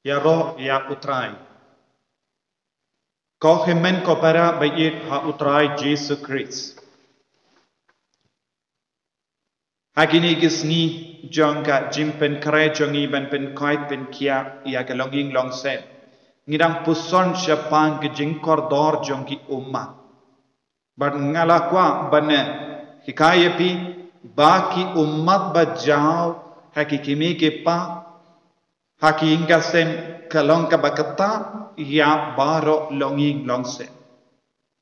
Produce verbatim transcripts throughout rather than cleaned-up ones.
Ïaroh ïa U Trai. Ko hynmen ko para ba ïeit ha U Trai Jisu Khrist. Ha kine ki sngi jong ka jingpynkhreh jong ngi ban pynkoit pynkiah ïa ka longïing longsem, ngi dang puson shaphang ka jingkordor jong ki ummat. Bad nga la kwah ban hikai ïa phi ba ki ummat ba jaw ha ki kmie ki kpa, ha ki ïing ki sem, ka long kaba ktah ïa baroh longïing longsem.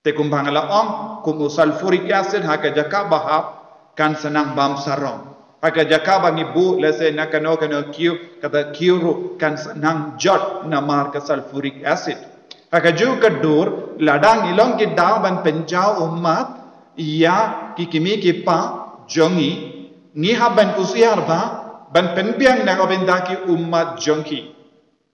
Te kumba nga la ong, kum u sulfuric acid ha ka jaka ba hap kan sa nang bam sarong. Ha ka jaka ba ngi buh lehse na kano kano kiew, kata kiew ruh kan sa nang jot namar ka sulfuric acid. Ha kajuh ka dur, lada ngi long ki daw ban pynjaw ummat ïa ki kmie ki kpa jong ngi, ngi hap ban husiar bha ban pynbiang na ka bynta ki ummat jong ki.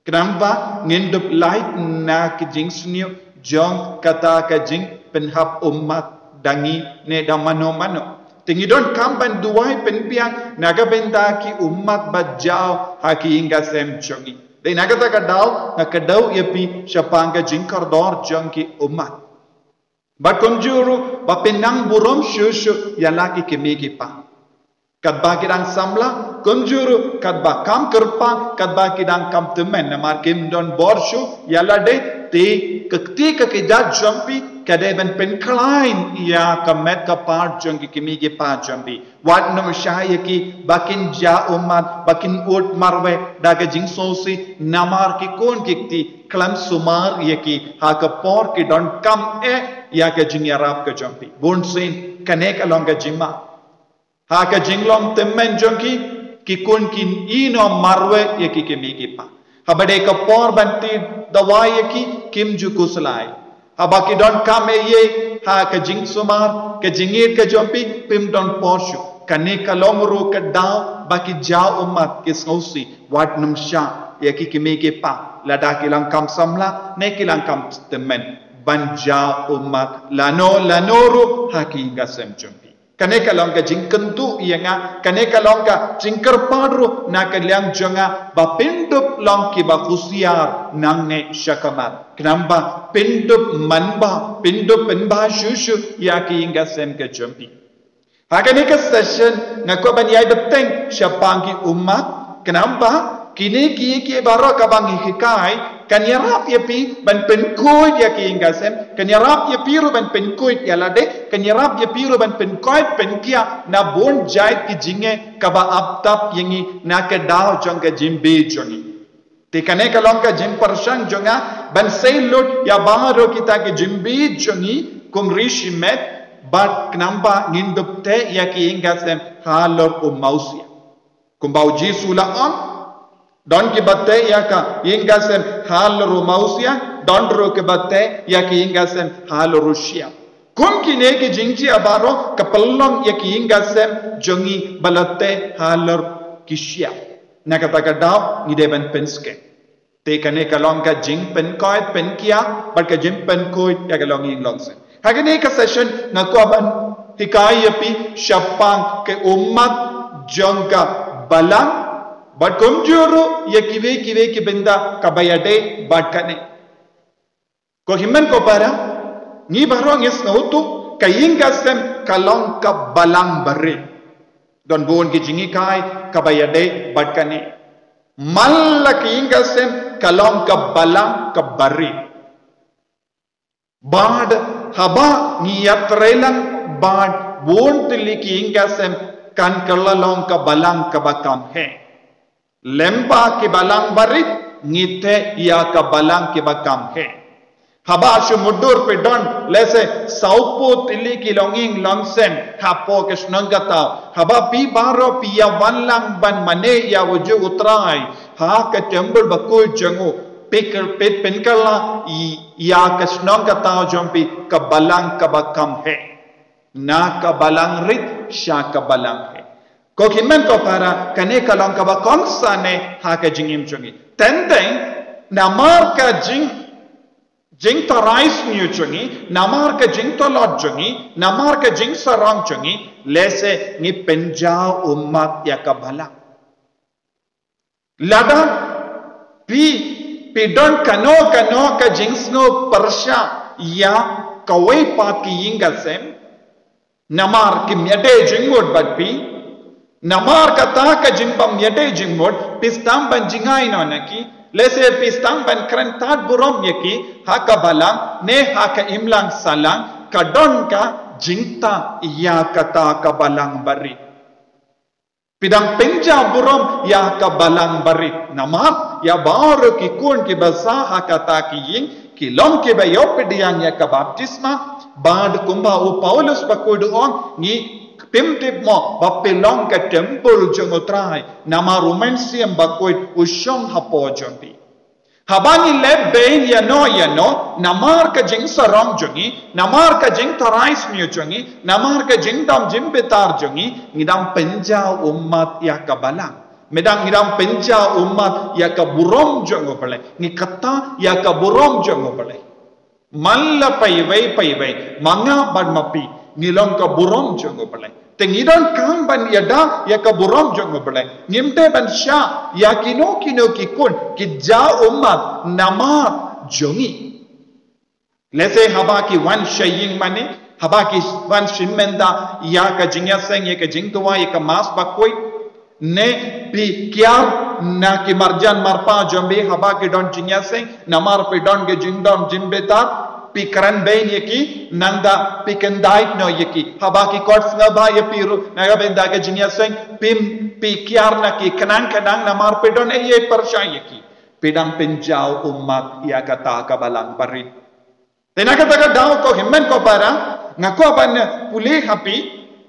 Khnang ba ngin dup lait na ka jingsniew jong kata ka jingpynhap ummat da ngi ne da mano mano. Te ngi donkam ban duwai pynbiang na ka bynta ki ummat ba jaw ha ki ïing ki sem jong ngi. Dei na kata ka daw nga kdew ïa phi shaphang ka jingkordor jong ki ummat. Bad kumjuh ruh ba phin nang burom shuh shuh ïa la ki kmie ki kpa. Katba ki dang samla, kumjuh ruh katba kam kyrpang, katba ki dang kam tymmen namar kim don bor shuh ïa lade. Te ka kti ka kjat jong phi ka dei ban pynkhlaiñ ïa ka met ka par jong ki kmie ki kpa jong phi. Wat nym shah ïa ki ba kin jaw ummat, ba kin ud marwei da ka jingsngewsih namar ki khun ki kti khlem sumar ïa ki ha ka por ki donkam eh ïa ka jingïarap ka jong phi. Bunsien kane ka long ka jingma. Ha ka jinglong tymmen jong ki, ki khun kin ïehnoh marwei ïa ki kmie ki kpa. Haba dei ka por ban tih dawai ïa ki, kim ju khuslai. Haba ki donkam eh ïa ha ka jingsumar, ka jingïeit ka jong phi, phim don por shuh. Kane ka long ruh ka daw ba ki jaw ummat, ki sngewsih, wat nym shah ïa ki kmie ki kpa, lada ki long kam samla ne ki long kam tymmen, ban jaw ummat lano lano ruh ha ki ïing ki sem jong phi. Kane ka long ka jingkyntu ïa nga, kane ka long ka jingkyrpad ruh na ka liang jong nga ba phin dup long kiba husiar nangne shakhmat. Khnang ba phin dup manbha, phin dup pynbha shuh shuh ïa ki ïing ki sem ki jong phi. Ha kane ka session nga kwah ban ïai bteng shaphang ki ummat, khnang ba kine ki, ki baroh kaba ngi hikai kan ïarap ïa phi ban pynkhuid ïa ki ïing ki sem, kan ïarap ïa phi ruh ban pynkhuid ïa lade, kan ïarap ïa phi ruh ban pynkoit pynkiah na bun jait ki jingeh kaba ap tap ïa ngi na ka daw jong ka jingbieit jong ngi. Te kane ka long ka jingpyrshang jong nga ban sei lut ïa baroh kita ki jingbieit jong ngi kum ri shimet, bad khnang ba ngin dup teh ïa ki ïing ki sem halor u Mousia. Kumba u Jisu u la ong, don kiba teh ïa ka ïing ki sem halor u Mousia, don ruh kiba teh ïa ki ïing ki sem halor u shyiap. Kum kine ki jingjia baroh ka pynlong ïa ki ïing ki sem jong ngi ba la teh halor ki shyiap. Na kata ka daw ngi dei ban pynskhem. Te kane ka long ka jingpynkoit pynkiah bad ka jingpynkhuid ïa ka longïing longsem. Ha kane ka session nga kwah ban hikai ïa phi shaphang ka ummat jong ka balang, bad kumjuh ruh ïa kiwei kiwei ki bynta kaba ïadei bad kane. Ko hynmen ko para, ngi baroh ngi sngewthuh ka ïing ki sem ka long ka balang barit. Don bun ki jinghikai kaba ïadei bad kane. Man la ka ïing ki sem ka long ka balang ka barit. Bad haba ngi ïatrei lang bad bun tylli ki ïing ki sem kan kylla long ka balang kaba kham heh. Lem bad ki balang barit ngi teh ïa ka balang kiba kham heh. Haba shu mutdur phi don lehse sawphew tylli ki longïing longsem hapoh ka shnong ka thaw. Haba phi baroh phi ïa wan lang ban mane ïa u juh U Trai ha ka templ bakhuid jong u, phi kyl-, phi pynkylla ïa ka shnong ka thaw jong phi ka balang kaba kham heh. Na ka balang rit sha ka balang heh. Ko hynmen ko para, kane ka long kaba kongsan eh ha ka jingim jong ngi. Teng teng namar ka jing, jingtharai sniew jong ngi, namar ka jingtlot jong ngi, namar ka jingsarong jong ngi, lehse ngi pynjaw ummat ïa ka balang. Lada phi Phi don kano kano ka jingsngew pyrshah ïa kawei pat ki ïing ka sem, namar kim ïadei jingmut bad phi, namar kata ka jingbym ïadei jingmut, phi sdang ban jngai noh na ki, lehse phi sdang ban kren tad burom ïa ki, ha ka balang, ne ha ka imlang sahlang, ka don ka jingtah ïa kata ka balang barit. Phi dang pynjaw burom ïa ka balang barit. Namar, ïa baroh ki khun kiba sah ha kata ki ïing, ki long kiba ïoh pdiang ïa ka baptisma, bad kumba u Paulus bakhuid u ong, ngi pynthikna ba phi long ka templ jong u Trai, namar u Mynsiem Bakhuid u shong hapoh jong phi. Haba ngi leh beiñ ïano ïano, namar ka jingsarong jong ngi, namar ka jingtharai sniew jong ngi, namar ka jingdom jingbitar jong ngi, ngi dang pynjaw ummat ïa ka balang. Ngi dang, ngi dang pynjaw ummat ïa ka burom jong u Blei. Ngi kata ïa ka burom jong u Blei. Man la paiwei paiwei, ma nga bad ma phi, ngi long ka burom jong u Blei. Te ngi donkam ban ïada ïa ka burom jong u Blei. Ngim dei ban shah ïa kino kino ki khun ki jaw ummat namar jong ngi. Lehse haba ki wan sha ïing mane, haba ki wan shim mynta ïa ka jingïaseng, ïa ka jingduwai, ïa ka Mass bakhuid, ne phi kiar na ki marjan marpa jong phi haba ki don jingïaseng, namar phi don ka jingdom jingbitar, phi kren beiñ ïa ki, nangta phi kyndait noh ïa ki. Haba ki khot sngewbha ïa phi ruh na ka bynta ka jingïaseng, phim, phi kiar na ki khnang khnang namar phi don ei ei pyrshah ïa ki. Phi dang pynjaw ummat ïa kata ka balang barit. Te na kata ka daw ko hynmen ko para, nga kwah ban pule ha phi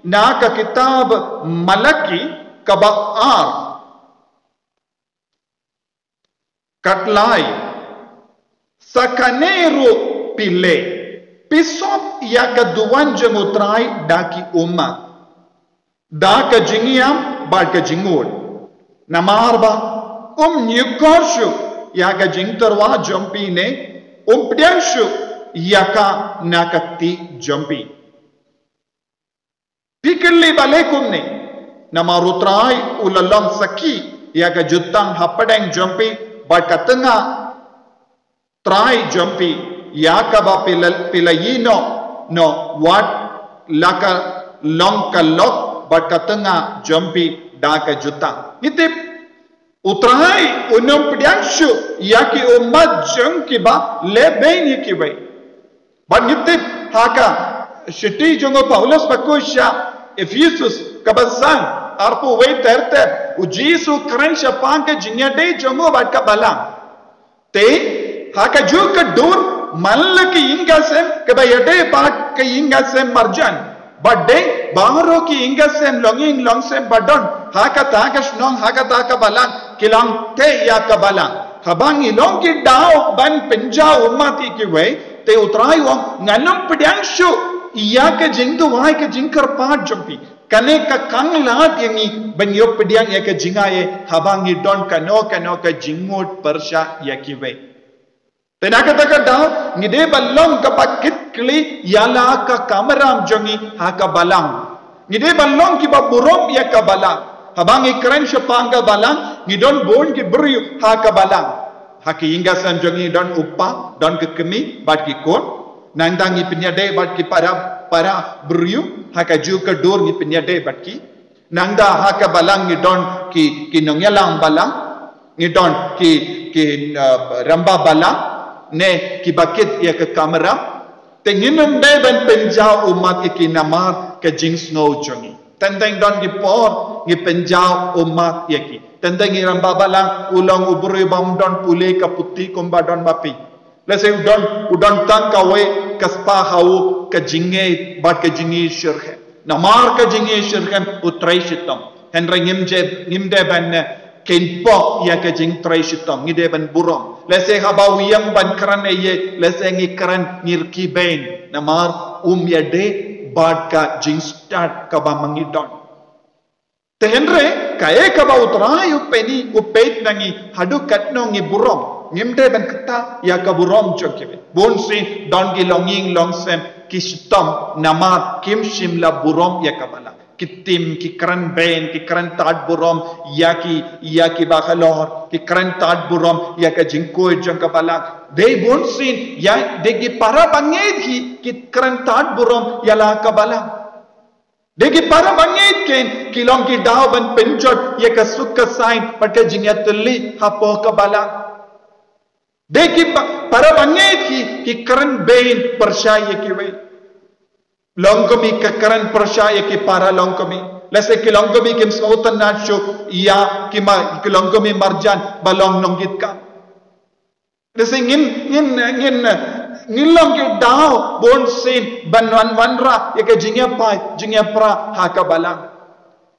na ka kitab Malaki kaba ar. Ka lai, sa kane ruh phi leh, phi sop ïa ka duwan jong u Trai da ki ummat, da ka jingïam bad ka jingngud. Namar ba um ñiewkor shuh ïa ka jingtyrwa jong phi ne um pdiang shuh ïa ka na ka kti jong phi. Phi kylli balei kumne? Namar u Trai u la long sakhi ïa ka jutang hapdeng jong phi bad ka tnga trai jong phi, ïa kaba phi la, phi la ïehnoh noh, wat la ka long ka lok bad ka tnga jong phi da ka jutang. Ngi tip, u Trai un ym pdiang shuh ïa ki ummat jong kiba leh beiñ ïa kiwei. Bad ngi tip ha ka shithi jong u Paulus bakhuid sha Ephesus kaba san, arphew wei ter ter, u Jisu kren shaphang ka jingïadei jong u bad ka balang. Te ha kajuh ka dur, man la ka ïing ka sem kaba ïadei bad ka ïing ka sem marjan, bad dei baroh ki ïing ka sem longïing longsem ba don ha kata ka shnong, ha kata ka balang, ki long teh ïa ka balang. Haba ngi long ki daw ban pynjaw ummat ïa kiwei, te u Trai u ong, ngan ym pdiang shuh ïa ka jingduwai, ka jingkyrpad jong phi. Kane ka khang lad ïa ngi ban ïoh pdiang ïa ka jingai haba ngi don kano kano ka jingmut pyrshah ïa kiwei. Te na kata ka daw, ngi dei ban long kaba kit khlieh ïa la ka kamram jong ngi ha ka balang. Ngi dei ban long kiba burom ïa ka balang. Haba ngi kren shaphang ka balang, ngi don bun ki briew ha ka balang. Ha ki ïing ka sem jong ngi don u kpa, don ki kmie bad ki khun. Nangta ngi pynïadei bad ki para, para briew, ha kajuh ka dur ngi pynïadei bad ki. Nangta ha ka balang ngi don ki, ki nongïalam balang, ngi don ki, ki, uh, rangbah balang, ne kiba kit ïa ka kamram. Te ngin ym dei ban pynjaw ummat ïa ki namar ka jingsngew jong ngi. Teng teng don ki por ngi pynjaw ummat ïa ki. Teng teng i rangbah balang u long u briew bym don pule ka puthi kumba don ma phi. Lehse u don, u don tang kawei ka spah ha u ka jingngeit bad ka jingïashitrhem. Namar ka jingïashitrhem u trei shitom. Hynrei ngim je, ngim dei ban, eh, kynpoh ïa ka jingtrei shitom, ngi dei ban burom. Lehse haba u ïeng ban kren ei ei, lehse ngi kren, ngi rkhie beiñ. Namar um ïadei bad ka jingstad kaba ma ngi don. Te hynrei kaei kaba u Trai u pyni, u peit na ngi, haduh katno ngi burom. Ngim dei ban ktah ïa ka burom jong kiwei. Bun sien don ki longïing longsem ki shitom namar kim shym la burom ïa ka balang. Ki tim, ki kren bein, ki kren tad burom ïa ki, ïa ki ba halor, ki kren tad burom ïa ka jingkhuid jong ka balang. Dei bun sien, ïa, dei ki para bangeit ki, ki kren tad burom ïa la ka balang. Dei ki para bangeit ken, ki long ki daw ban pynjot ïa ka suk ka saiñ bad ka jingïatylli hapoh ka balang. Dei ki pa-, para bangeit ki, ki kren bein pyrshah ïa kiwei. Longkmie ka kren pyrshah ïa ki para longkmie. Lehse ki longkmie kim sngewtynnat shuh ïa ki ma-, ki longkmie marjan ba long nongkitkam. Lehse ngin, ngin, ngin, ngin long ki daw bun sien ban wan wanrah ïa ka jingïapait, jingïapra ha ka balang.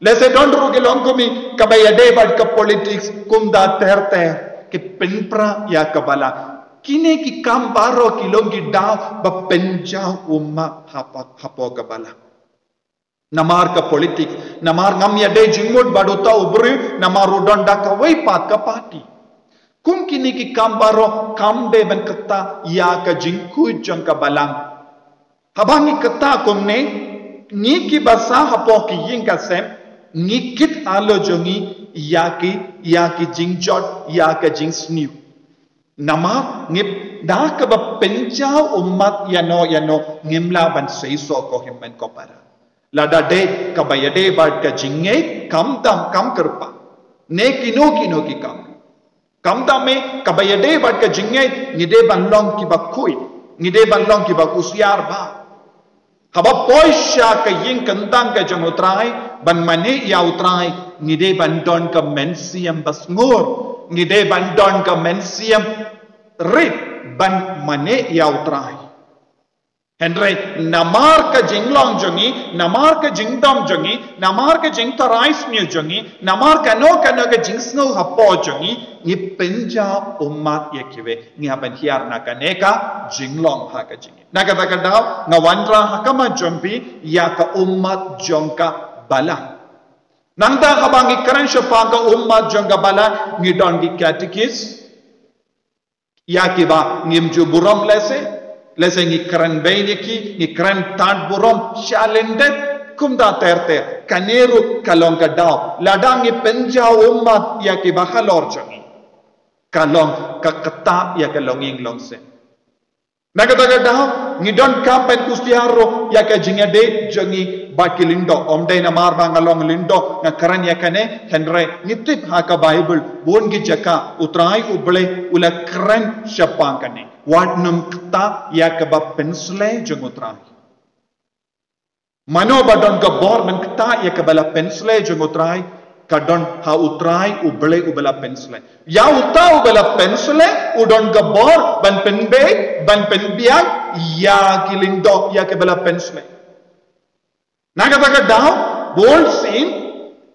Lehse don ruh ki longkmie kaba ïadei bad ka politics kumta ter ter, ki pynpra ïa ka balang. Kine ki kam baroh ki long ki daw ba pynjaw ummat hapoh, hapoh ka balang. Namar ka politics, namar ngam ïadei jingmut bad uta u briew, namar u don da kawei pat ka party. Kum kine ki kam baroh kam dei ban ktah ïa ka jingkhuid jong ka balang. Haba ngi ktah kumne, ngi kiba sah hapoh ki ïing ka sem, ngi kit halor jong ngi ïa ki, ïa ki jingjot, ïa ka jingsniew. Namar ngi da kaba pynjaw ummat ïano ïano, ngim lah ban seisoh ko hynmen ko para. Lada dei kaba ïadei bad ka jingngeit, kam dam, kam kyrpang. Ne kino kino ki kam. Kam dam eh, kaba ïadei bad ka jingngeit, ngi dei ban long kiba khuid, ngi dei ban long kiba husiar bha. Haba poi sha ka ïing kyntang ka jong U Trai, ban mane ïa U Trai, ngi dei ban don ka mynsiem ba sngur, ngi dei ban don ka mynsiem rit ban mane ïa U Trai. Hynrei namar ka jinglong jong ngi, namar ka jingdom jong ngi, namar ka jingtharai sniew jong ngi, namar kano kano ka jingsngew hapoh jong ngi, ngi pynjaw ummat ïa kiwei, ngi hap ban hiar na kane ka jinglong ha ka jingim. Na kata ka daw, nga wanrah ha khmat jong phi ïa ka ummat jong ka balang. Nangta haba ngi kren shaphang ka ummat jong ka balang, ngi don ki katekis, ïa kiba ngim ju burom lehse, lehse ngi kren bein ïa ki, ngi kren tad burom sha lyndet, kumta ter ter, kane ruh ka long ka daw, lada ngi pynjaw ummat ïa kiba halor jong ngi, ka long ka ktah ïa ka longïing longsem. Na kata ka daw, ngi donkam ban husiar ruh ïa ka jingïadei jong ngi bad ki lyngdoh. Ym dei namar ba nga long lyngdoh nga kren ïa kane, hynrei ngi tip ha ka Baibl, bun ki jaka, U Trai U Blei u la kren shaphang kane. Wat nym ktah ïa kaba pynshlei jong U Trai. Mano ba don ka bor ban ktah ïa kaba la pynshlei jong U Trai, ka don ha U Trai U Blei uba la pynshlei. Ïa uta uba la pynshlei, u don ka bor ban pynbeit, ban pynbiang ïa ki lyngdoh ïa kaba la pynshlei. Na kata ka daw, bun sien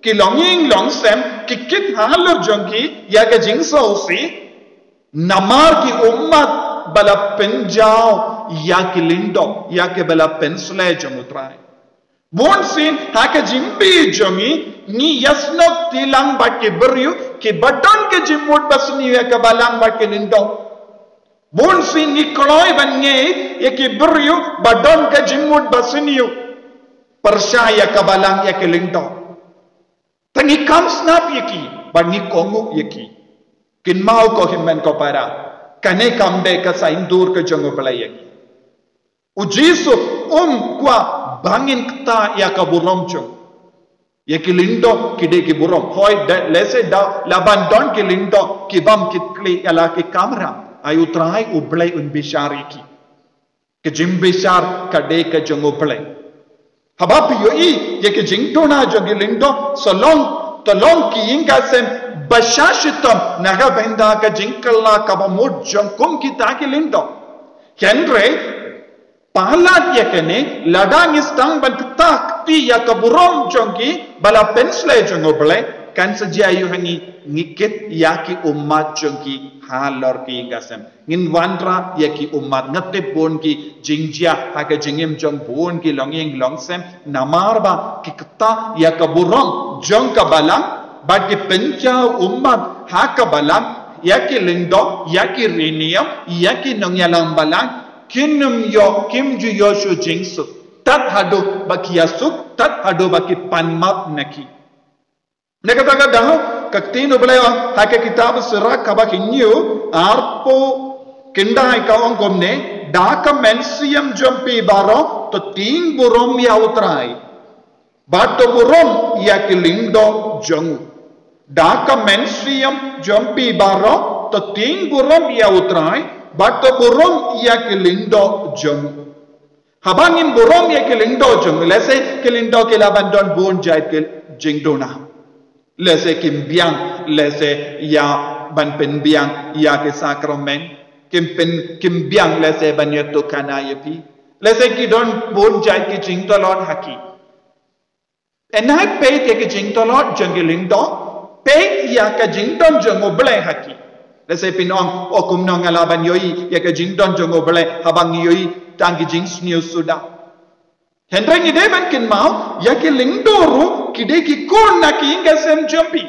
ki longïing longsem ki kit halor jong ki ïa ka jingsngewsih, namar ki ummat ba la pynjaw ïa ki lyngdoh ïa kiba la pynshlei jong U Trai. Bun sien ha ka jingim jong ngi, ngi ïasnoh ti lang bad ki briew kiba don ka jingmut ba sniew ïa ka balang bad ki lyngdoh. Bun sien ngi kloi ban ngeit ïa ki briew ba don ka jingmut ba sniew pyrshah ïa ka balang ïa ki lyngdoh. Te ngi kam snap ïa ki, bad ngi kohnguh ïa ki. Kynmaw ko hynmen ko para, kane kam dei ka saiñdur ka jong U Blei ïa ngi. U Jisu um kwah ba ngin ktah ïa ka burom jong u. Ïa ki lyngdoh ki dei ki burom. Hooid, da, lehse da la ban don ki lyngdoh ki bym kit khlieh ïa la ki kamram, ai U Trai U Blei un bishar ïa ki. Ka jingbishar ka dei ka jong U Blei. Haba phi ïohi ïa ka jingduna jong ki lyngdoh, sa long, to long ki ïing ka sem ba sha shitom na ka bynta ka jingkylla kaba mut jong kum kita ki lyngdoh. Hynrei palat ïa kane, lada ngi sdang ban ktah kti ïa ka burom jong ki ba la pynshlei jong U Blei, kan sa jia ïa ngi, ngi kit ïa ki ummat jong ki halor ki ïing ka sem. Ngin wanrah ïa ki ummat, nga tip bun ki jingjia ha ka jingim jong bun ki longïing longsem, namar ba ki ktah ïa ka burom jong ka balang, bad ki pynjaw ummat ha ka balang, ïa ki lyngdoh, ïa ki riewniam, ïa ki nongïalam balang, kin ym ïoh, kim ju ïoh shuh jingsuk. tad haduh ba ki ïasuk, tad haduh ba ki pan map na ki. Na kata ka daw, ka ktien U Blei ha ka kitab Sirach kaba hynñiew, arphew khyndai ka ong kumne, da ka mynsiem jong phi baroh, to tieng burom ïa U Trai. Bad to burom ïa ki lyngdoh jong u. Da ka mynsiem jong phi baroh, to tieng burom ïa U Trai, bad to burom ïa ki lyngdoh jong u. Haba ngim burom ïa ki lyngdoh jong u, lehse ki lyngdoh ki lah ban don bun jait ki jingduna. Lehse kim biang, lehse ïa ban pynbiang ïa ki sakramen. Kim pyn, kim biang lehse ban ïathuhkhana ïa phi. Lehse ki don bun jait ki jingtlot ha ki. Hynrei peit ïa ki jingtlot jong ki lyngdoh, peit ïa ka jingdon jong U Blei ha ki. Lehse phin ong, o kumno nga lah ban ïohi ïa ka jingdon jong U Blei haba ngi ïohi tang ki jingsniew suda. Hynrei ngi dei ban kynmaw, ïa ki lyngdoh ruh ki dei ki khun na ki ïing ki sem jong phi.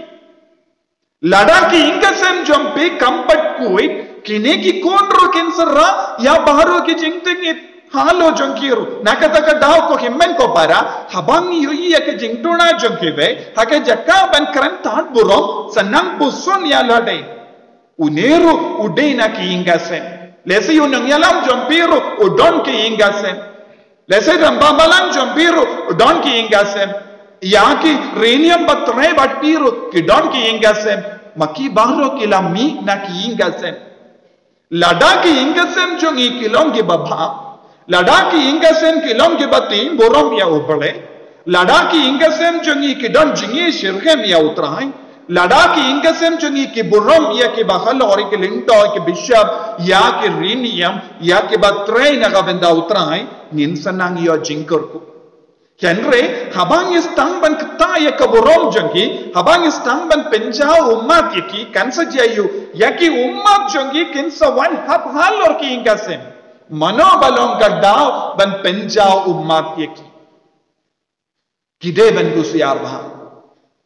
Lada ki ïing ki sem jong phi kam pat khuid, kine ki khun ruh kin sa rah ïa baroh ki jingtngit halor jong ki ruh. Na kata ka daw ko hynmen ko para, haba ngi ïohi ïa ki jingduna jong kiwei, ha ka jaka ban kren tad burom, sa nang puson ïa lade. Une ruh u dei na ki ïing ki sem. Lehse u nongïalam jong phi ruh u don ki ïing ki sem. Lehse rangbah balang jong phi ruh u don ki ïing ki sem. Ïa ki riewniam ba trei bad phi ruh ki don ki ïing ki sem. Ma ki baroh ki la mih na ki ïing ki sem. Lada ki ïing ki sem jong ngi ki long kiba bha. Lada ki ïing ki sem ki long kiba tieng burom ïa U Blei. Lada ki ïing ki sem jong ngi ki don jingshitrhem ïa U Trai. Lada ki ïing ki sem jong ngi ki burom ïa kiba halor, ïa ki lyngdoh, ïa ki bishop, ïa ki riewniam, ïa kiba trei na ka bynta U Trai, ngin sa nang ïoh jingkyrkhu. Hynrei, haba ngi sdang ban ktah ïa ka burom jong ki, haba ngi sdang ban pynjaw ummat ïa ki, kan sa jia ïa u, ïa ki ummat jong ki kin sa wan hap halor ki ïing ki sem. Mano ba long ka daw ban pynjaw ummat ïa ki. Ki dei ban husiar bha.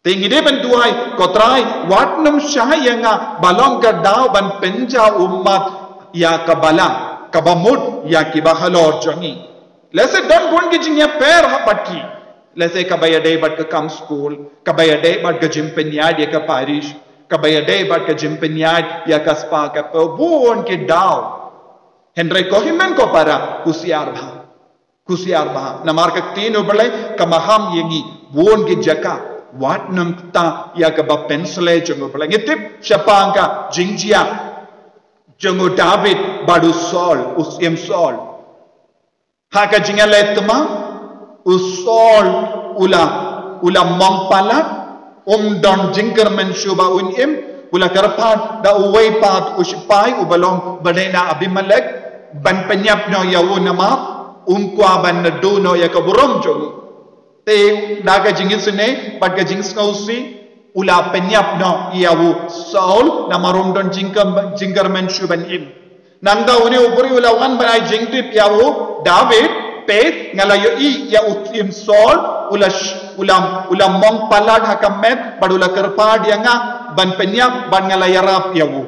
Te ngi dei ban duwai, ko Trai, wat nym shah ïa nga ba long ka daw ban pynjaw ummat ïa ka balang, kaba mut ïa kiba halor jong ngi. Lehse don bun ki jingïapher ha bad ki. Lehse kaba ïadei bad ka kam skul, kaba ïadei bad ka jingpynïaid ïa ka parish, kaba ïadei bad ka jingpynïaid ïa ka spah ka phew, bun ki daw. Hynrei ko hynmen ko para, husiar bha. Husiar bha, namar ka ktien U Blei ka maham ïa ngi, bun ki jaka, wat nym ktah ïa kaba pynshlei jong U Blei. Ngi tip shaphang ka jingjia jong u David bad u Saul, u Syiem Saul. Ha ka jingïaleh thymmai, u Saul u la, u la mong palat, um don jingkyrmen shuh ba un im, u la kyrpad da uwei pat u shipai uba long bnai na Abimelek, ban pynïap noh ïa u namar um kwah ban naduh noh ïa ka burom jong u. Te da ka jingisynei bad ka jingsngewsih, u la pynïap noh ïa u Saul namar um don jingkyrmen, jingkyrmen shuh ban im. Nangta une u briew u la wan ban ai jingtip ïa u David, peit, nga la ïohi ïa u Syiem Saul, u la sh-, u la, u la mong palat ha ka met, bad u la kyrpad ïa nga ban pynïap, bad nga la ïarap ïa u.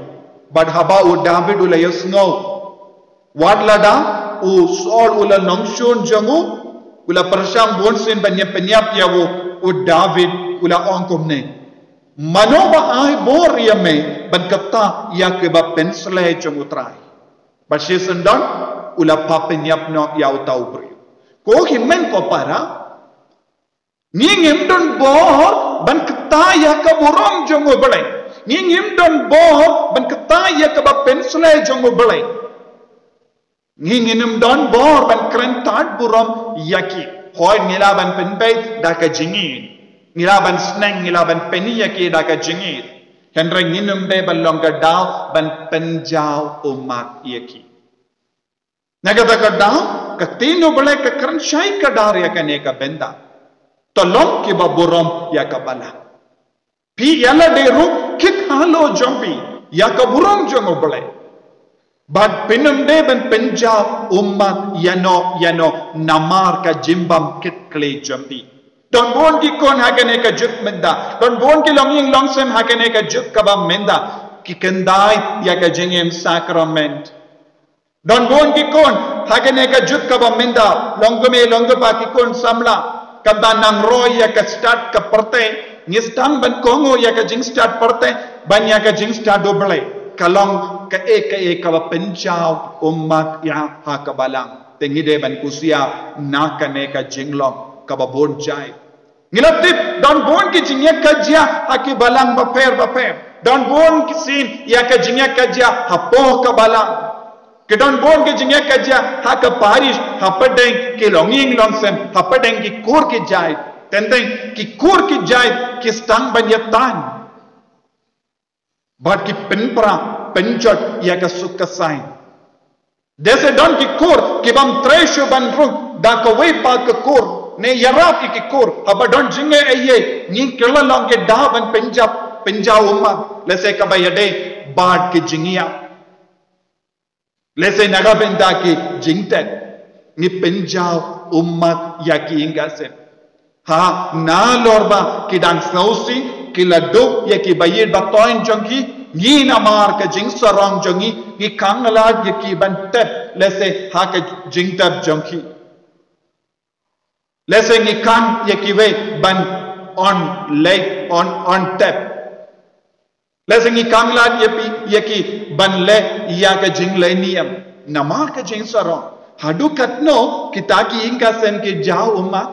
Bad haba u David u la ïohsngew, wat lada u Saul u la nongshun jong u, u la pyrshang bunsien ban ïa pynïap ïa u, u David u la ong kumne: Mano ba ai bor ïa me ban ktah ïa kaba pynshlei jong U Trai? Bad shisien don u la pynïap noh ïa uta u briew. Ko hynmen ko para, ngi ngim don bor ban ktah ïa ka burom jong U Blei. Ngi ngim don bor ban ktah ïa kaba pynshlei jong U Blei. Ngi ngim don bor ban kren tad burom ïa ki. Hooid ngi lah ban pynbeit da ka jingïeit. Ngi lah ban sneng, ngi lah ban pyni ïa ki da ka jingïeit. Hynrei ngim dei ban long ka daw ban pynjaw ummat ïa ki. Na kata ka daw, ka ktien U Blei ka kren shai kdar ïa kane ka bynta. To long kiba burom ïa ka balang. Phi ïa lade ruh kit halor jong phi ïa ka burom jong U Blei. Bad phim dei ban pynjaw ummat ïano ïano namar ka jingbym kit khlieh jong phi. Don bun ki khun ha kane ka juk mynta. Don bun ki longïing longsem ha kane ka juk kaba mynta. Ki khyndai ïa ka jingim sakrament. Don bun ki khun Ha kane ka juk kaba mynta, long kmie long kpa ki khun samla, kaba nang roi ïa ka stad ka pyrthei, ngi sdang ban kohnguh ïa ka jingstad pyrthei, ban ïa ka jingstad U Blei. Ka long kaei kaei kaba pynjaw ummat ïa ha ka balang. Te ngi dei ban kusiah na kane ka jinglong kaba bun jait. Ngi la tip, don bun ki jingïakajia ha ki balang bapher bapher. Don bun ki sien ïa ka jingïakajia hapoh ka balang. Ki don bun ki jingïakajia ha ka parish, hapdeng ki longïing longsem, hapdeng ki kur ki jait. Teng teng ki kur ki jait ki sdang ban ïatai bad ki pynpra pynjot ïa ka suk ka saiñ. Dei se don ki kur ki bym trei shuh ban rung da kawei pat ka kur, ne ïarap ïa ki kur. Haba don jingeh eiei, ngi kylla long ki daw ban pynjah, pynjaw ummat, lehse kaba ïadei bad ki jingïap. Lehse na ka bynta ki jingtep, ngi pynjaw ummat ïa ki ïing ka sem. Ha, nalor ba ki dang sngewsih, ki la duh ïa ki baïeit batoiñ jong ki, ngi namar ka jingsarong jong ngi, ngi khang lad ïa ki ban tep, lehse ha ka jingtep jong ki. Lehse ngi khang ïa kiwei ban ong leh, ong, ong tep. Lehse ngi khang lad ïa ki, ïa ki ban leh ïa ka jingleh niam namar ka jingsarong. Haduh katno kita ki ïing ka sem ki jaw ummat?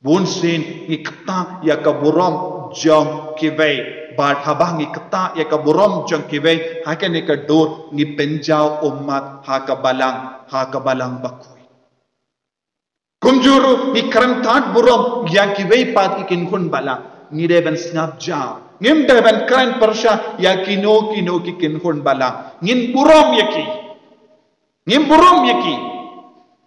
Bun sien ngi ktah ïa ka burom jong kiwei. Bad haba ngi ktah ïa ka burom jong kiwei, ha kane ka dur ngi pynjaw ummat ha ka balang, ha ka balang bakhuid. Kumjuh ruh ngi kren tad burom ïa kiwei pat ki kynhun balang, ngi dei ban sngap jar. Ngim dei ban kren pyrshah ïa kino kino ki kynhun balang. Ngin burom ïa ki. Ngin burom ïa ki.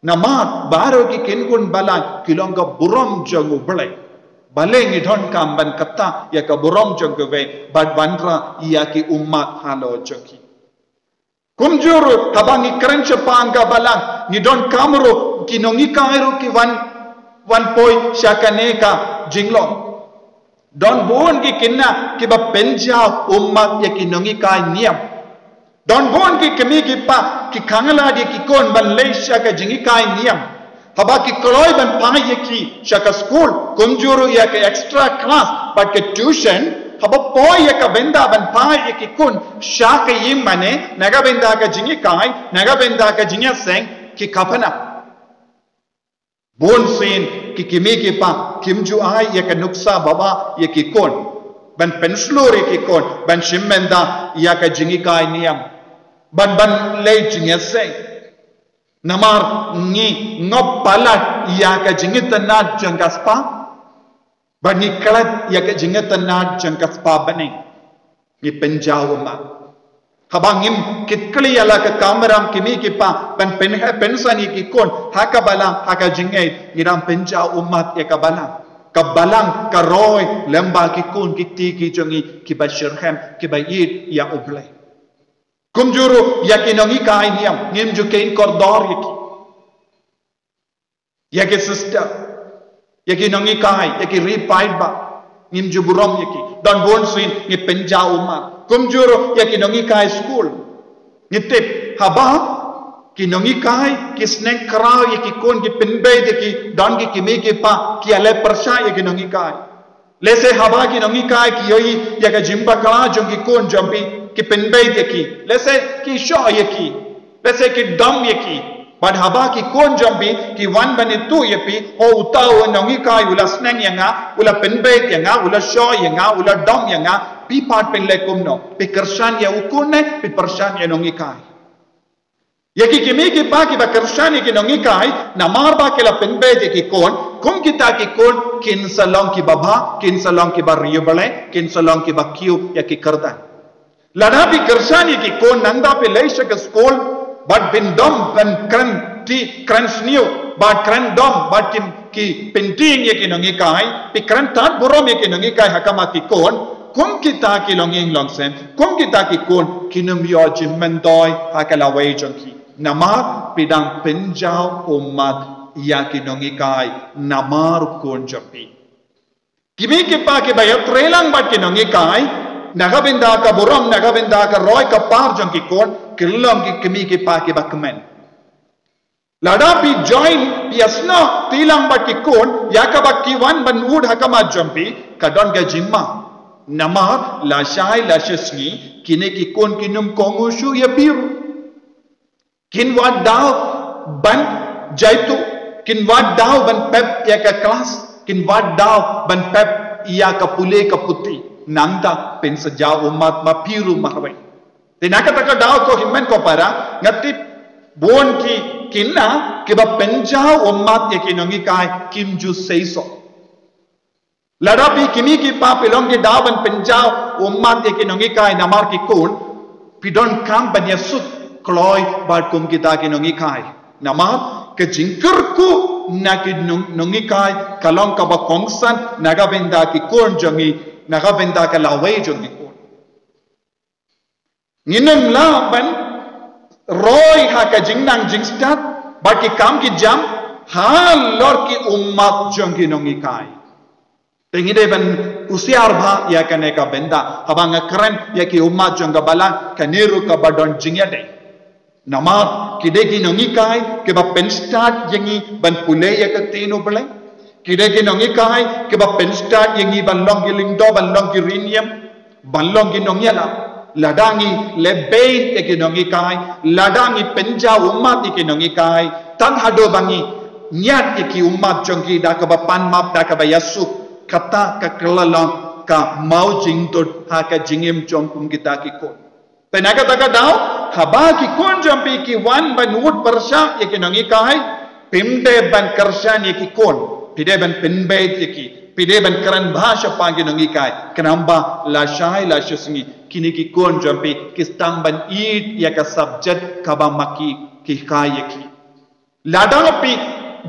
Namar baroh ki kynhun balang ki long ka burom jong U Blei. Balei ngi donkam ban ktah ïa ka burom jong kiwei bad wanrah ïa ki ummat halor jong ki? Kumjuh ruh haba ngi kren shaphang ka balang, ngi donkam ruh ki nonghikai ruh ki wan, wan poi sha kane ka jinglong. Don bun ki kynja kiba pynjaw ummat ïa ki nonghikai niam. Don bun ki kmie ki kpa ki khang lad ïa ki khun ban leit sha ka jinghikai niam. Haba ki kloi ban phai ïa ki sha ka skul, kumjuh ruh ïa ka extra class bad ka tuition, haba poi ïa ka bynta ban phai ïa ki khun sha ka ïing mane, na ka bynta ka jinghikai, na ka bynta ka jingïaseng, ki khapnap. Bun sien ki kmie ki kpa kim ju ai ïa ka nuksa babha ïa ki khun ban pynshlur ïa ki khun ban shim bynta ïa ka jinghikai niam, ban, ban leit jingïaseng. Namar ngi ngop palat ïa ka jingitynnad jong ka spah, bad ngi klet ïa ka jingitynnad jong ka spah bneng. Ngi pynjaw ummat. Haba ngim kit kli ïa la ka kamram ki kmie ki kpa ban pynheh pynsan ïa ki khun ha ka balang ha ka jingngeit, ngi dang pynjaw ummat ïa ka balang. Ka balang ka roi lem bad ki khun ki kti ki jong ngi kiba shitrhem, kiba ïeit ïa U Blei. Kumjuh ruh ïa ki nonghikai niam, ngim ju kheiñ kordor ïa ki. Ïa ki sister, ïa ki nonghikai, ïa ki ri paidbah, ngim ju burom ïa ki. Don bun sien ngi pynjaw ummat. Kumjuh ruh ïa ki nonghikai skul. Ngi tip haba ki nonghikai ki sneng khraw ïa ki khun, ki pynbeit ïa ki, don ki kmie ki kpa ki ïaleh pyrshah ïa ki nonghikai. Lehse haba ki nonghikai ki ïohi ïa ka jingbakla jong ki khun jong phi, ki pynbeit ïa ki. Lehse ki shoh ïa ki. Lehse ki dom ïa ki. Bad haba ki khun jong phi ki wan ban ïathuh ïa phi, "Oh, uta u nonghikai u la sneng ïa nga, u la pynbeit ïa nga, u la shoh ïa nga, u la dom ïa nga." Phi pat phin leh kumno? Phi kyrshan ïa u khun ne phi kyrshan ïa u nonghikai? Ïa ki kmie ki kpa kiba kyrshan ïa ki nonghikai namar ba ki la pynbeit ïa ki khun, kum kita ki khun kin sa long kiba bha, kin sa long kiba riewblei, kin sa long kiba kiew ïa ki kyrdan. Lada phi kyrshan ïa ki khun, nangta phi leit sha ka skul bad phin dom, phin kren ti, kren sniew bad kren dom bad ki, ki pyntieng ïa ki nonghikai, phi kren tad burom ïa ki nonghikai ha khmat ki khun, kum kita ki longïing longsem, kum kita ki khun kin ym ïoh jingmyntoi ha ka lawei jong ki. Namar phi dang pynjaw ummat ïa ki nonghikai namar u khun jong phi. Ki kmie ki kpa kiba ïatrei lang bad ki nonghikai na ka bynta ka burom, na ka bynta ka roi ka par jong ki khun, ki long ki kmie ki kpa kiba kmen. Lada phi join, phi ïasnoh tilang bad ki khun ïa kaba ki wan ban ud ha khmat jong phi, ka don ka jingma. Namar lashai lashisngi kine ki khun kin ym kohnguh shuh ïa phi ruh. Kin wad daw ban jaituh, kin wad daw ban pep ïa ka klas, kin wad daw ban pep ïa ka pule ka puthi. Nangta phin sa jaw ummat ma phi ruh marwei. Te na kata ka daw, ko hynmen ko para, nga tip bun ki khynnah kiba pynjaw ummat ïa ki nonghikai kim ju seisoh. Lada phi ki mei ki pa phi long ki daw ban pynjaw ummat ïa ki nonghikai namar ki khun, phi donkam ban ïasuk kloi bad kum kita ki nonghikai. Namar ka jingkyrkhu na ki nong-, nonghikai ka long kaba kongsan na ka bynta ki khun jong ngi, na ka bynta ka lawei jong ki khun. Ngin ym lah ban roi ha ka jingnang jingstad bad ki kam ki jam halor ki ummat jong ki nonghikai. Te ngi dei ban husiar bha ïa kane ka bynta haba nga kren ïa ki ummat jong ka balang, kane ruh kaba don jingïadei. Namar ki dei ki nonghikai kiba pynstad ïa ngi ban pule ïa ka ktien U Blei. Ki dei ki nonghikai kiba pynstad ïa ngi ban long ki lyngdoh, ban long ki riewniam, ban long ki nongïalam. Lada ngi lehbeiñ ïa ki nonghikai, lada ngi pynjaw ummat ïa ki nonghikai, tang haduh ba ngi ñiad ïa ki ummat jong ki da kaba pan map, da kaba ïasuk, kata ka kylla long ka maw jingtut ha ka jingim jong kum kita ki khun. Te na kata ka daw, haba ki khun jong phi ki wan ban ud pyrshah ïa ki nonghikai, phim dei ban kyrshan ïa ki khun, phi dei ban pynbeit ïa ki, phi dei ban kren bha shaphang ki nonghikai, khnang ba lashai lashisngi kine ki khun jong phi ki sdang ban ïeit ïa ka subject kaba ma ki ki hikai ïa ki. Lada phi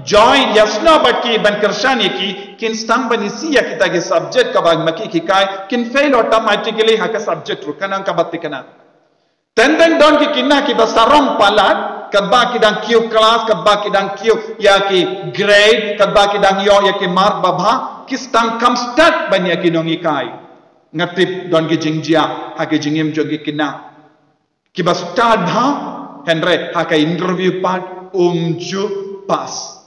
join ïasnoh bad ki ban kyrshan ïa ki, kin sdang ban isih ïa kita ki subject kaba ma ki ki hikai, kin fail automatically ha ka subject ruh, ka nang kaba thikna. Teng teng don ki khynnah kiba sarong palat, katba ki dang kiew klas, katba ki dang kiew ïa ki grade, katba ki dang ïoh ïa ki mark babha, ki sdang kham stad ban ïa ki nonghikai. Nga tip don ki jingjia ha ki jingim jong ki khynnah. Kiba stad bha, hynrei ha ka interview pat um ju pass.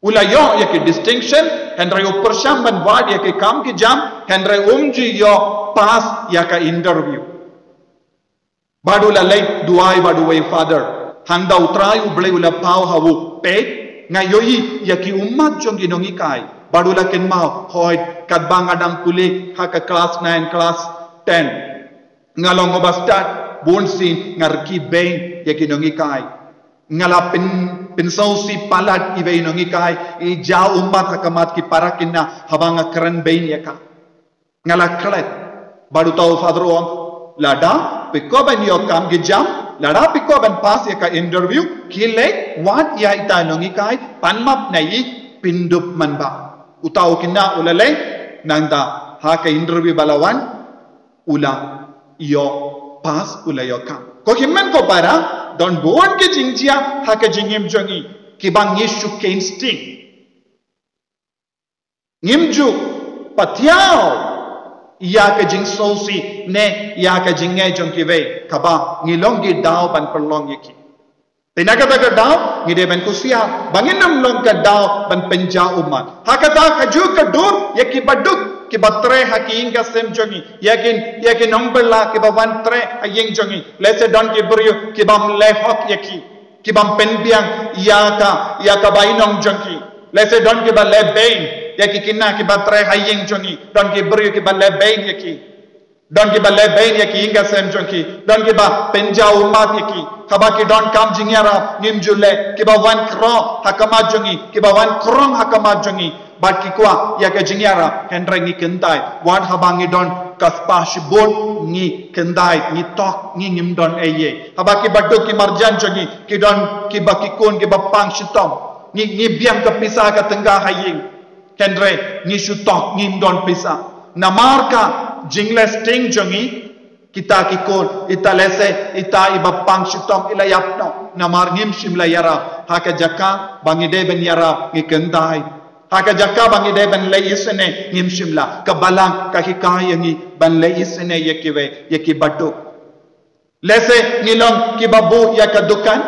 U la ïoh ïa ki distinction, hynrei u pyrshang ban wad ïa ki kam ki jam, hynrei um ju ïoh pass ïa ka interview. Bad u la leit duwai bad uwei u father. Hangta U Trai U Blei u la paw ha u, peit, nga ïohi ïa ki ummat jong ki nonghikai. Bad u la kynmaw, hooid, katba nga dang pule ha ka class nine, class ten, nga long uba stad, bunsien nga rkhie beiñ ïa ki nonghikai. Nga la pyn, pynsngewsih palat iwei i nonghikai, i jaw ummat ha khmat ki para khynnah haba nga kren beiñ ïa ka. Nga la klet. Bad uta u father u ong, lada phi kwah ban ïoh kam ki jam, lada phi kwah ban pass ïa ka interview, khie leit wad ïa ita i nonghikai, pan map na i, pyndup manbah. Uta u khynnah u la leit, nangta ha ka interview ba la wan, u la ïoh pass, u la ïoh kam. Ko hynmen ko para, don bun ki jingjia ha ka jingim jong ngi kiba ngi shu kheiñ sting. Ngim ju pathiaw ïa ka jingsngewsih ne ïa ka jingngeit jong kiwei, kaba ngi long ki daw ban pynlong ïa ki. Te na kata ka daw ngi dei ban kusiar ba ngin ym long ka daw ban pynjaw ummat. Ha kata kajuh ka dur, ïa kiba duk, kiba treh ha ki ïing ka sem jong ngi, ïa ki, ïa ki nongbylla kiba wan treh ha ïing jong ngi, lehse don ki briew ki bym leh hok ïa ki, ki bym pynbiang ïa ka, ïa ka bainong jong ki. Lehse don kiba leh beiñ ïa ki khynnah kiba treh ha ïing jong ngi, don ki briew kiba leh beiñ ïa ki. Don kiba leh beiñ ïa ki ïing ka sem jong ki, don kiba pynjaw ummat ïa ki. Haba ki donkam jingïarap ngim ju leh, kiba wan krong ha khmat jong ngi, kiba wan krong ha khmat jong ngi, bad ki kwah ïa ka jingïarap, hynrei ngi kyntait. Wat haba ngi don ka spah shibun ngi kyntait, ngi tok, ngi ngim don ei ei. Haba kiba duk ki marjan jong ngi ki don, kiba ki khun kiba pang shitom, ngi, ngi biang ka pisa ka tyngka ha ïing, hynrei ngi shu tok, ngim don pisa. Namar ka jingleh sting jong ngi, kita ki khun, ita lehse, ita iba pang shitom i la ïap noh, namar ngim shym la ïarap. Ha ka jaka ba ngi dei ban ïarap ngi kyntait. Ha ka jaka ba ngi dei ban leh isynei ngim shym la. Ka balang ka hikai ïa ngi ban leh isynei ïa kiwei, ïa kiba duk. Lehse ngi long kiba buh ïa ka dukan,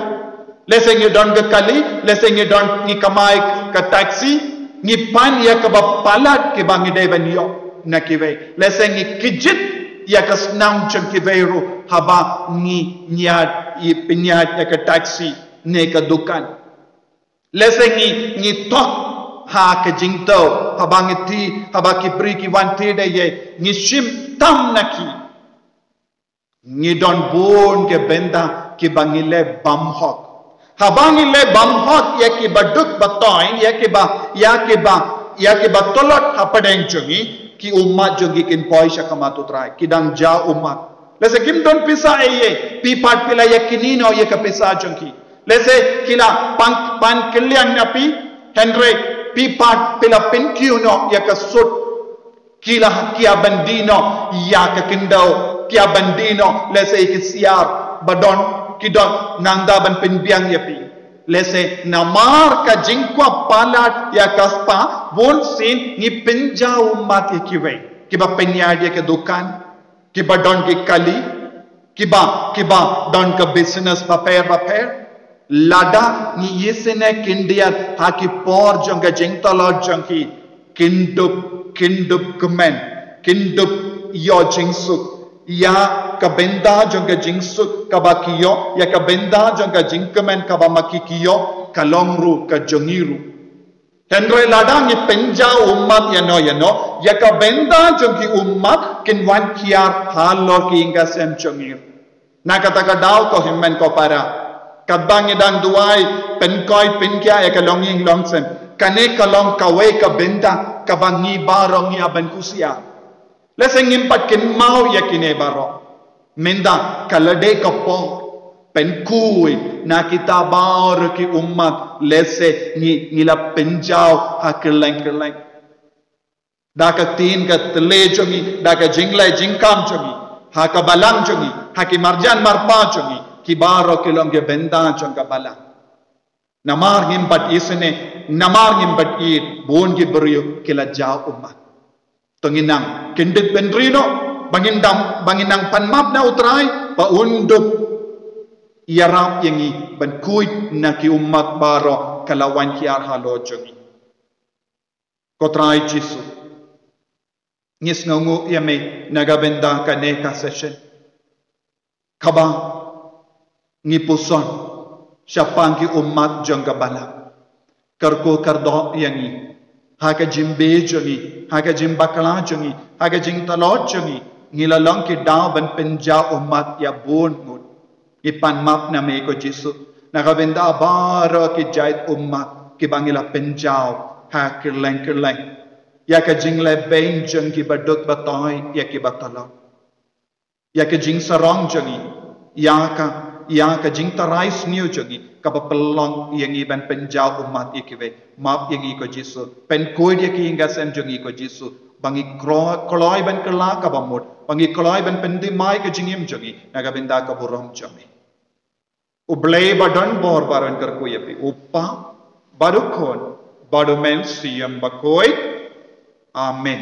Lehse ngi don ka kali, lehse ngi don, ngi kamai ka taxi, ngi pan ïa kaba palat kiba ngi dei ban ïoh na kiwei. Lehse ngi kjit ïa ka snam jong kiwei ruh haba ngi ñiad, i pynïaid ïa ka taxi ne ka dukan. Lehse ngi, ngi tok ha ka jingthaw, haba ngi thied, haba ki briew ki wan thied ïa ngi, ngi shim tam na ki. Ngi don bun ki bynta kiba ngi leh bym hok. Haba ngi leh bym hok ïa kiba duk ba toiñ, ïa kiba, ïa kiba, ïa kiba tlot hapdeng jong ngi, ki ummat jong ngi kin poi sha khmat U Trai, ki dang jaw ummat. Lehse kim don pisa ei ei, phi pat phi la ïa kynnoh ïa ka pisa jong ki. Lehse ki la pan, pan kylliang na phi, hynrei phi pat phi la pynkiew noh ïa ka sut. Ki la, ki ïa ban die noh ïa ka khyndew, ki ïa ban die noh, lehse ki siar ba don, ki don, nangta ban pynbiang ïa phi. Lehse namar ka jingkwah palat ïa ka spah, bun sien ngi pynjaw ummat ïa kiwei, kiba pynïaid ïa ka dukan, kiba don ki kali, kiba, kiba don ka business bapher bapher. Lada ngi isynei khyndiat ha ki por jong ka jingtlot jong ki, kin dup, kin dup kmen, kin dup ïoh jingsuk. Ïa ka bynta jong ka jingsuk kaba ki ïoh, ïa ka bynta jong ka jingkmen kaba ma ki ki ïoh, ka long ruh ka jong ngi ruh. Hynrei lada ngi pynjaw ummat ïano ïano, ïa ka bynta jong ki ummat kin wan kiar halor ki ïing ka sem jong ngi. Na kata ka daw ko hynmen ko para, katba ngi dang duwai, pynkhiah pynkhiah ïa ka longïing longsem, kane ka long kawei ka bynta kaba ngi baroh ngi ïa ban khusiah. Lehse ngim pat kynmaw ïa kine baroh. Mynta ka la dei ka por pynkhuid na kita baroh ki ummat, lehse ngi, ngi la pynjaw ha kylleng kylleng. Da ka ktien ka thylliej jong ngi, da ka jingleh jingkam jong ngi, ha ka balang jong ngi, ha ki marjan marpa jong ngi, ki baroh ki long ki bynta jong ka balang. Namar ngim pat isynei, namar ngim pat ïeit, bun ki briew ki la jaw ummat. To ngin nang kyndit bynriew noh, ba ngin dang, ba ngin nang pan map na U Trai, ba un dup ïarap ïa ngi ban khuid na ki ummat baroh ka la wan kiar halor jong ngi. Ko Trai Jisu, ngi sngewnguh ïa me na ka bynta kane ka session, kaba ngi puson shaphang ki ummat jong ka balang. Kyrkhu kyrdoh ïa ngi ha ka jingbe jong ngi, ha ka jingbakla jong ngi, ha ka jingtlot jong ngi. Ngi la long ki daw ban pynjaw ummat ïa bun ngut. Ngi pan map na me ko Jisu, na ka bynta baroh ki jait ummat kiba ngi la pynjaw ha kylleng kylleng, ïa ka jingleh beiñ jong kiba duk ba toiñ, ïa kiba tlot, ïa ka jingsarong jong ngi, ïa ka, ïa ka jingtharai sniew jong ngi, kaba pynlong ïa ngi ban pynjaw ummat ïa kiwei. Map ïa ngi ko Jisu, pynkhuid ïa ki ïing ka sem jong ngi ko Jisu, ba ngi kro-, kloi ban kylla kaba mut, ba ngi kloi ban pynthymmai ka jingim jong ngi na ka bynta ka burom jong me. U Blei ba don bor baroh un kyrkhu ïa phi, U Kpa, bad U Khun, bad U Mynsiem Bakhuid. Amen.